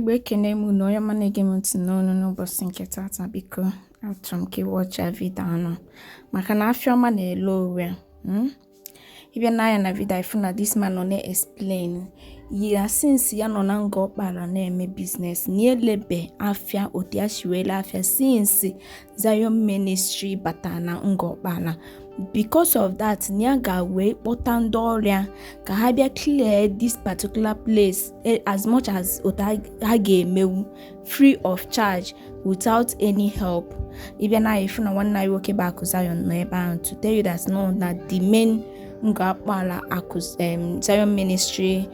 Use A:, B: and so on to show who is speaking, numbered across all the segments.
A: Igbo, ekene m unu. Onye ọma na-ege m ntị n'ọnụ n'ụbọchị nke tata, biko achọrọ m ka ị watch video anụ maka na afịa ọma na-ele onwe. Ịbịa n'anya na video, ifu na this man nọ na-explain ya since ya nọ na Ngor Okpala na-eme business na elebe afịa otu ya si wee lee afịa since Zion Ministry bata na Ngor Okpala. Because of that, na ya ga wee kpọta ndị ọrịa ka ha bịa clear this particular place as much as otu ha ga-emewu, free of charge, without any help. Ịbịa na ifu na nwanne anyị nwoke bụ Akụ Zion nọ ebe ahụ to tell you that no, na the main Ngor Okpala Akụ Zion Ministry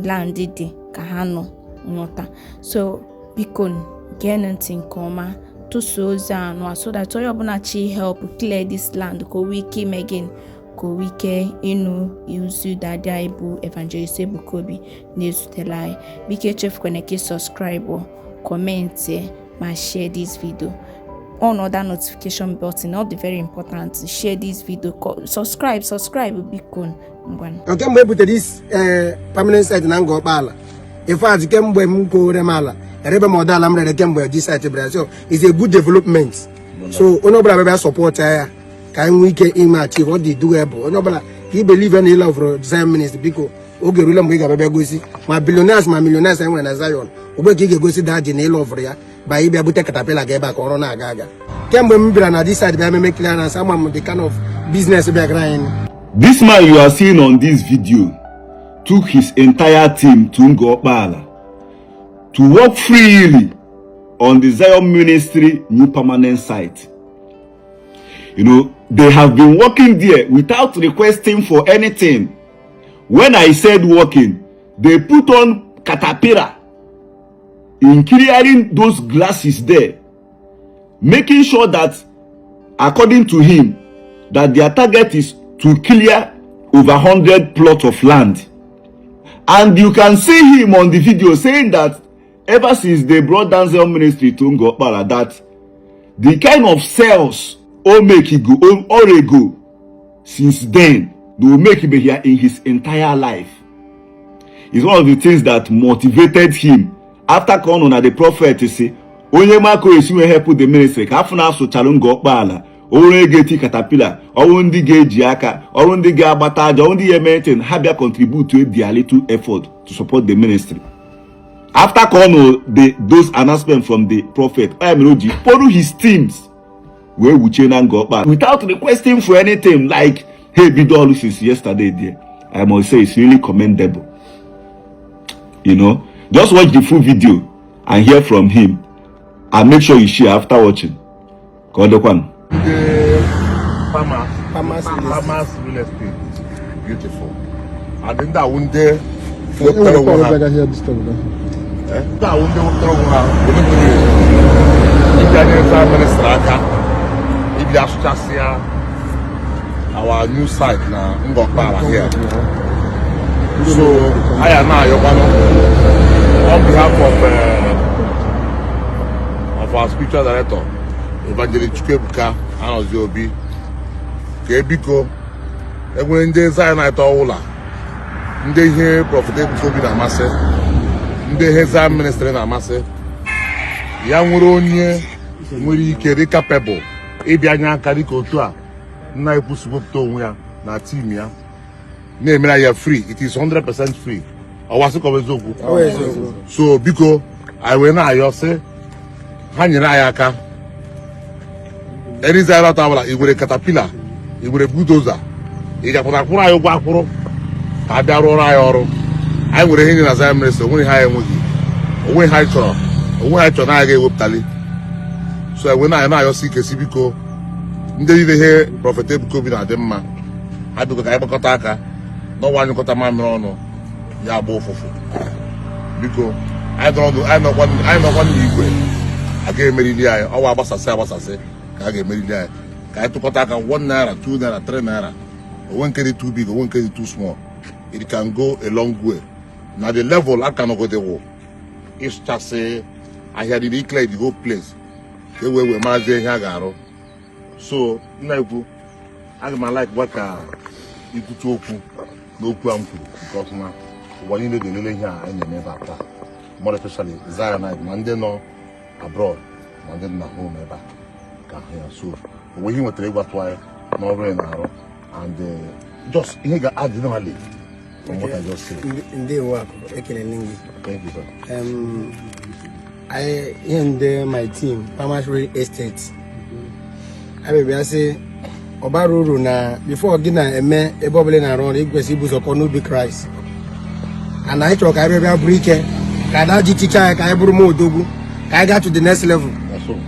A: land dị ka ha nọ nghọta. So biko, geenụ ntị nke ọma, tụsaa ozi anụ a so that onye ọbụla chi help clear this land ka o nwee ike ime gịnị, ka o nwee ike ịnụ ozi daddy anyị bụ Evangelist Ebuka Obi na-ezutela anyị. Biko echefukwana ka ị subscribe, comment ma share this video, on other notification button, all the very important. Share this video, subscribe, subscribe, biko, ngwanụ.
B: Kemgbe e butere this permanent site na Ngor Okpala, in fact, kemgbe m kowere m ala erebe m ọdọ ala m rere kemgbe this site bịara. So it's a good development, so onye ọbụla bịa support ya ka anyị nwee ike ime achieve ọ dị doable. Onye ọbụla ka i believe na ịlove Zion Ministry, biko, oge erule mgbe ị ga-abịa gosi ma billionaires ma millionaires anyị nwere na Zion ugbu ka ị ga-egosi daji na ịlove ya ba ịbịa bute caterpillar ga ebe a ka ọrụ na-aga aga. Kemgbe m bịara na this side bịa meme clearance, ama m the kind of business bịagara anyị.
C: This man you are seeing on this video took his entire team to Ngor Okpala to work freely on the Zion Ministry new permanent site. They have been working there without requesting for anything. When I said working, they put on caterpillar in clearing those grasses there, making sure that, according to him, that their target is to clear over 100 plot of land. And you can see him on the video saying that ever since they brought down Zion Ministry to Ngor Okpala, that the kind of sales o make go orego since then, they will make him here in his entire life. It's one of the things that motivated him after ka ọ nọ na the prophet si onye mako esi wee help the ministry ka afọ na-asụchalụ Ngor Okpala ọrụ ga-eti caterpillar, ọrụ ndị ga-eji aka, ọrụ ndị ga-agbata aja, ọrụ ndị ga-eme anything, ha bịa contribute their little effort to support the ministry. After ka ọ nụ the those announcement from the prophet, ọ ya mere o ji kpọrọ his teams wee wuchie na Ngor Okpala without requesting for anything, like ha ebido ọrụ since yesterday there. I must say it's really commendable. Just watch the full video and hear from him, and make sure you share after watching. Ka ọ dịkwanụ.
D: Ndị farmers.
B: Farmers Real Estate.
D: Farmers Real Estate, beautiful, and ndị awụ ndị wepụtara onwe ha. Ndị awụ ndị wepụtara onwe ha voluntarily ịbịa nyere Zion Ministry aka ịbịa asụchasịa our new site na Ngor Okpala here. So anyị na-ayọkwanụ on behalf of our spiritual director, Evangelist Chukwuebuka Anozie Obi, ka ebiko enwere ndị Zionite ọwụla, ndị ihe Prophet Ebuka Obi na-amasị, ndị ihe Zion Ministry na-amasị, ya nwere onye nwere ike dị capable ịbịa nye aka dịka otu a nna ekwusi wepụta onwe ya na team ya na-emere ya free. It is 100% free. Ọwa sị ka ọ bụ eziokwu?
B: Ọ bụ eziokwu.
D: So biko, anyị wee na-ayọ sị ha nyere anyị aka. Erizi ọbụla ị nwere caterpillar, ị nwere bulldozer, ị gakwara akwụrụ anyị ụgwọ akwụrụ ka a bịa rụọrọ anyị ọrụ. Anyị nwere ihe niile na Zion Ministry. Onweghị ihe anyị enweghị, onwe ihe anyị chọrọ, onwe anyị chọrọ na anyị ga-ewepụtali. So enwe na anyị na-ayọsi ike si biko, ndị niile ihe Prophet Ebuka Obi na-adị mma, ha biko ka anyị gbakọta aka n'ọnwa, anyụkọta mamịrị ọnụ ya agba ụfụfụ. Biko, anyị nọkwa n'igwe a ga-emerili anyị. Ọwa agbasasị agbasasị ka a ga-emerili anyị. Ka anyị tụkọta aka, 1 naira, 2 naira, 3 naira, onwe nke dị too big, onwe nke dị too small, it can go a long way. Na the level aka nọgode wụ ịsụchasị ahịa dị, clear the whole place ka e wee marazie ihe a ga-arụ. So nna ekwu, aga m alike gwa ka ikwutu okwu n'okwu a m kwuru nke ọfụma. Ụwa niile ga-elele ihe a anyị na-eme ebe a taa. More especially Zionite, ma ndị nọ abroad ma ndị nọ na home ebe a ga-ahụ ya. So o nwe ihe ị nwetara ịgwatụ anyị n'ọrụ ị na-arụ and just ihe ga-add generally from what I just said.
B: Ndewo Akụ, ekelele gị.
D: Thank you, sir.
B: I ihe ndị my team Palmas Real Estate abịabịa sị ọ bara uru na before gị na-eme ebe ọbụla ị na-arụ ọrụ, ị kwesịrị ibu ụzọ kọọ n'ubi Kraịst. And anyị chọrọ ka anyị bịa bụrụ ike ka ada ji chicha ya, ka anyị bụrụ ma odogwu, ka anyị gaa to the next level.
D: That's all.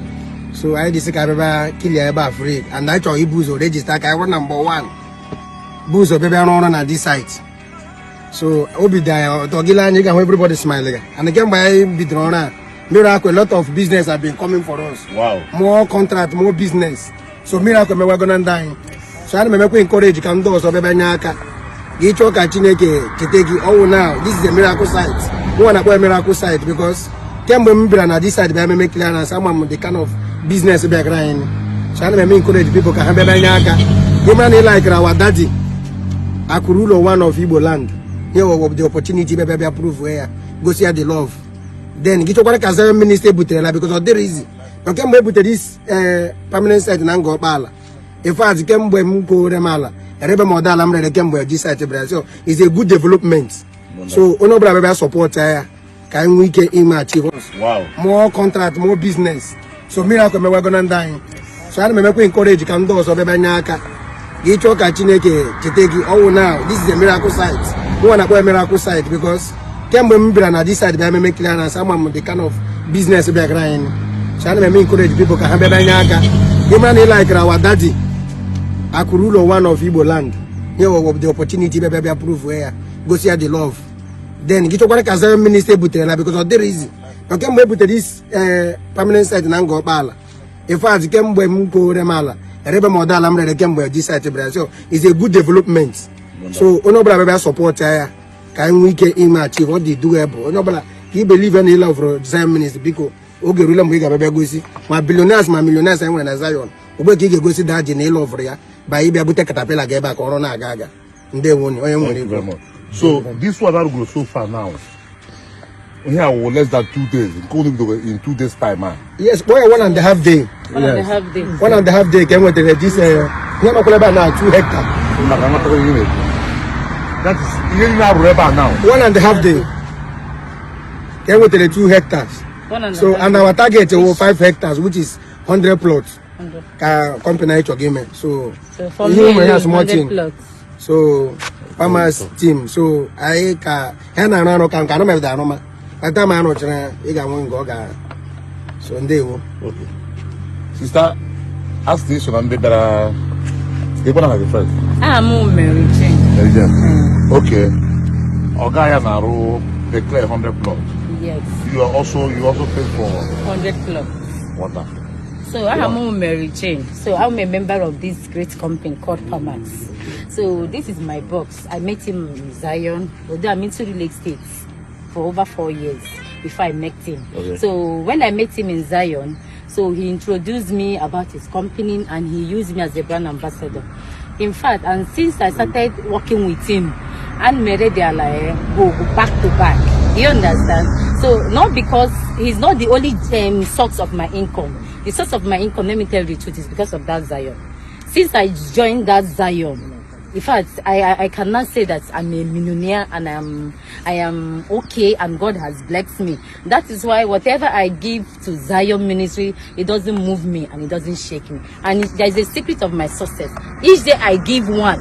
B: So anyị dịsị ka anyị bịa clear ebe a free, and anyị chọrọ ibu ụzọ register ka anyị bụrụ number one bụ ụzọ bịa bịa rụọ ọrụ na this site. So obi dị anyị ụtọ. Gị lee anya, ị ga-ahụ everybody smile ga. And kemgbe anyị bidoro ọrụ a, miracle, a lot of business have been coming for us. More contract, more business. So miracle emewago na ndị anyị. So ana m emekwa encourage ka ndị ọzọ bịa bịa nye aka. Gị chọọ ka Chineke cheta gị, ọwụ now. This is a miracle site. Mụnwa na-akpọ ya miracle site because kemgbe m bịara na this site bịa meme clearance, ama m the kind of business bịagara anyị. So ana m eme encourage people ka ha bịa bịa nye aka. Gị mara na ị likere our daddy, Akụrụ Ụlọ One of Igbo Land, nye wọ the opportunity bịa bịa bịa prove ya, gosi ya the love. Then gị chọkwara ka Zion Ministry ebuterela, because ọ dịrị easy. Ma kemgbe e butere this permanent site na Ngor Okpala, in fact, kemgbe m gore m ala, erebe m ọdọ ala m rere kemgbe this site bịara. So it's a good development. So onye ọbụla bịa bịa support ya ka anyị nwee ike ime achieve more contract, more business. So miracle emewago na ndị anyị. So ana m emekwa encourage ka ndị ọzọ bịa bịa nye aka. Gị chọọ ka Chineke cheta gị, ọwụ now. This is a miracle site. Mụnwa na-akpọ ya miracle site because kemgbe m bịara na this site bịa meme clearance, ama m the kind of business bịagara anyị. So ana m eme encourage people ka ha bịa bịa nye aka. Gị mara na ị likere our daddy, Akụrụ Ụlọ One of Igbo Land, nye wọ the opportunity bịa bịa bịa prove ya, gosi ya the love. Then gị chọkwara ka Zion Ministry ebuterela, because ọ dịrị easy. Ma kemgbe e butere this permanent site na Ngor Okpala, in fact, kemgbe m gore m ala, erebe m ọdọ ala m rere kemgbe this site bịara. So it's a good development. So onye ọbụla bịa bịa support ya ka anyị nwee ike ime achieve. Ọ dị doable. Onye ọbụla ka i believe na ị love Zion Ministry, biko, oge erule mgbe ị ga-abịa bịa gosi ma billionaires ma millionaires anyị nwere na Zion. Ugbu a ka ị ga-egosi daji na ị love ya ba ịbịa bute caterpillar ga ebe a ka ọrụ na-aga aga. Ndewo, onye nwere.
D: Thank you very much. So this one that go so far now, here will less than 2 days, including in 2 days time, man.
B: Yes, kpọọ ya one and a half day.
E: One and a half day.
B: One and a half day ka e nwetara this ihe makwara ebe a na 2 hectare.
D: Maka nghọtago ihe na-ekwu. That is ihe niile arụrụ ebe a now.
B: One and a half day ka e nwetara 2 hectares.
E: One and a
B: So
E: half.
B: and our target wụ 5 hectares, which is 100 plots,
E: 100.
B: ka company anyị chọrọ ime. So
E: So for
B: ihe
E: me
B: nwere ya
E: alone,
B: small
E: 100
B: thing.
E: plots.
B: So farmers team, so anyị ka ha na-arụ arụ ka nke anụmebida arụma kata ma arụchara ya, ị ga-enwe nke ọ ga. So ndewo.
D: Okay. Sister, ask this one ndị bịara ịkwana na the first.
E: Aha m Mary Jane.
D: Mary Jane. Okay. Ọga ya na-arụ declare 100 plots.
E: Yes,
D: You also pay for
E: 100 plots.
D: Wonderful.
E: So I am Mary Jane. So I'm a member of this great company called Pamax. So this is my box. I met him in Zion, although I'm into real estate for over 4 years before I met him. So when I met him in Zion, so he introduced me about his company and he used me as a brand ambassador. In fact, and since I started working with him, and married they are like go back to back. You understand? So not because he's not the only source of my income. The source of my income, let me tell you the truth, is because of that Zion. Since I joined that Zion, in fact, I cannot say that I'm a millionaire and I am okay and God has blessed me. That is why whatever I give to Zion Ministry, it doesn't move me and it doesn't shake me. And there is a secret of my success. Each day I give one,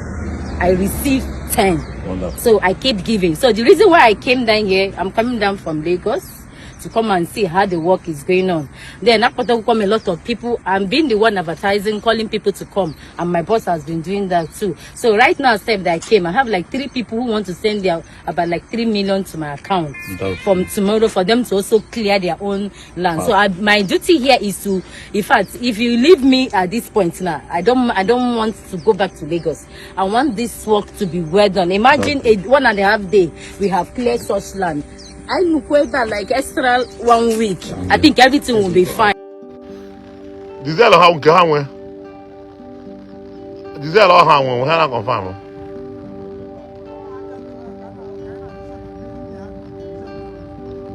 E: I receive 10.
D: Wonderful.
E: So I keep giving. So the reason why I came down here, I'm coming down from Lagos to come and see how the work is going on. Then after come a lot of people, I'm being the one advertising, calling people to come, and my boss has been doing that too. So right now, sef that I came, I have like three people who want to send their about like 3 million to my account from tomorrow for them to also clear their own land. So my duty here is to, in fact, if you leave me at this point now, I don't want to go back to Lagos. I want this work to be well done. Imagine a 1.5 day we have cleared such land. I look that like extra one week. I think everything will be fine.
D: Diesel ha nke ha nwe. Diesel ọha nwe ha na confirm.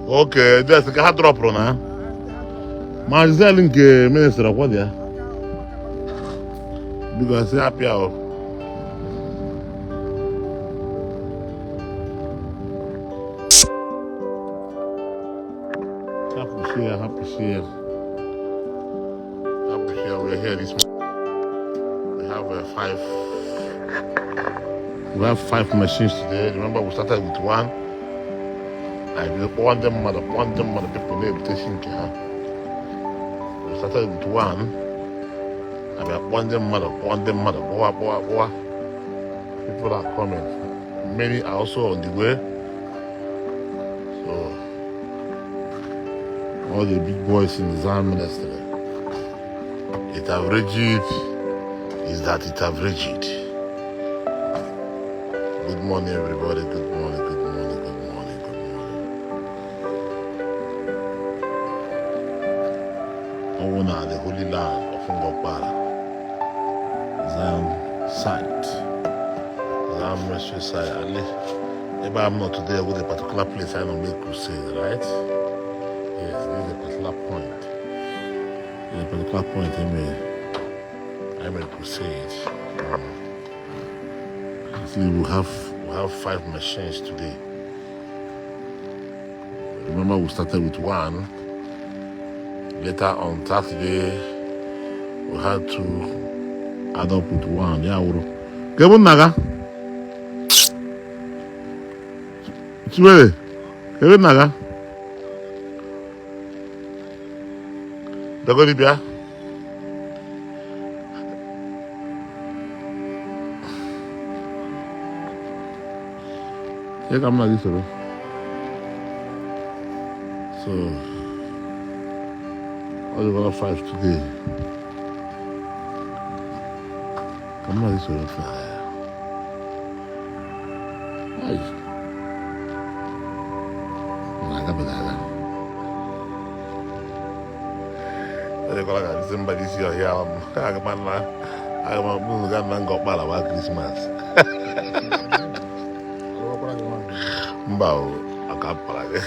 D: Okay, that's nke ha dropụrụ na ma Giselle nke ministry ọkwa dị ya biko sị hapụ ya o. Hapụsie ya, hapụsie ya, hapụsie ya. We're here this morning. We have five. We have five machines today. Remember, we started with one. I bido kpọwa ndị mmadụ, kpọwa ndị mmadụ, people na-ebutesi nke ha. We started with one. Abịa kpọọ ndị mmadụ, kpọọ ndị mmadụ, kpọwa, kpọwa, kpọwa. People are coming. Many are also on the way. So all the big boys in the Zion ministry. It averaged is that it averaged. Good morning, everybody. Good morning, good morning, good morning, good morning. Ọwụ na the Holy Land of Ngokpala, Zion site, Zion Ministry site. At least, ebe I'm not today with a particular place I know make crusade, right? Yes, this is a particular point. This is a particular point I made crusade. See, we have five machines today. Remember, we started with one. Later on Saturday, we had to add up with one. Yeah, we Kebụ nna ga? Chiwere, kebe nna ga? Dagodi bịa. Ihe ka m na gị soro. So, all the other five today. Ka m na gị soro taa. Ai. Na-agabeghị aga. Edekwala ka Disemba n'isi ọhịa m. Aga m na aga m akpụ gaa na Ngọkpala gba Krismas. Mba o, aka kpara gị.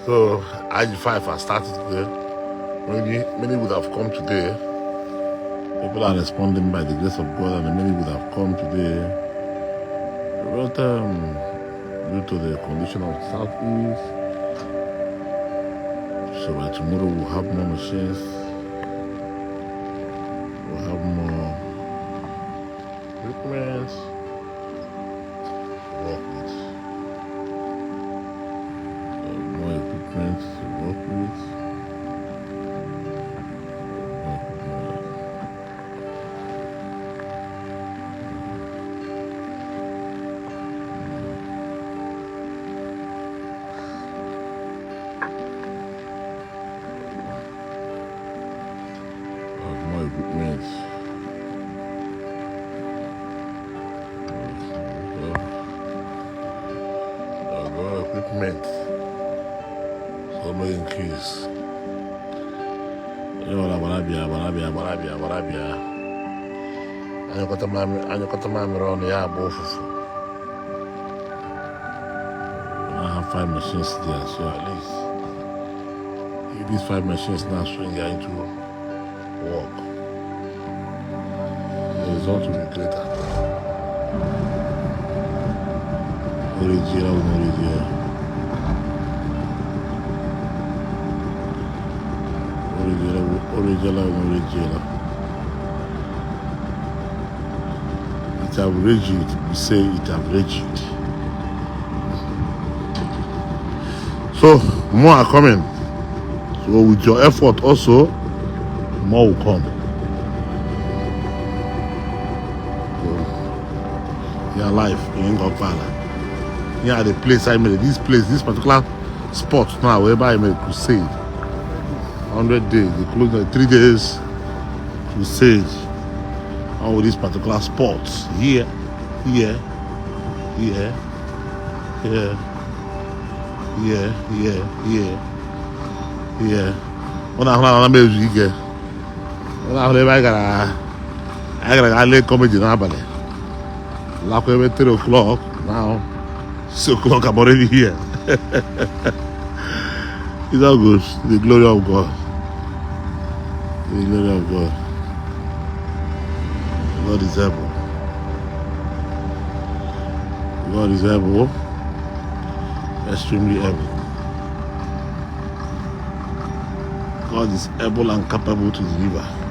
D: So, IG5 has started today. Many, many would have come today. People are responding by the grace of God, and many would have come today. But due to the condition of the Southeast, so by tomorrow we'll have more machines, we'll have more equipment to work with. More equipment to work with. More equipment. Have more equipment. Have more equipment. So may increase. Onye ọbụla gbara bịa, gbara bịa, gbara bịa, gbara bịa. Anyụkọta mamịrị ọnụ ya agba ụfụfụ. I have five machines there, so at least if these five machines now swing into work, the result will be greater. Original, original. Original, original, original. It have rigid. We say it have rigid. So more are coming. So with your effort also, more will come. So, your life in Ngokpala. Yeah, the place I made this place, this particular spot now, whereby I made crusade. 100 days, they closed like 3 days crusade on with this particular spot here, here, here, here, here, here, here, here. Ọ na-ahụ na ana m ezu ike. Ọ na-ahụ ebe anyị gara gaa lee comedy n'abalị. Lakwa ebe 3 o'clock now. 6 o'clock, I'm already here. It's all good. The glory of God. The glory of God. God is able. God is able. Extremely able. God is able and capable to deliver.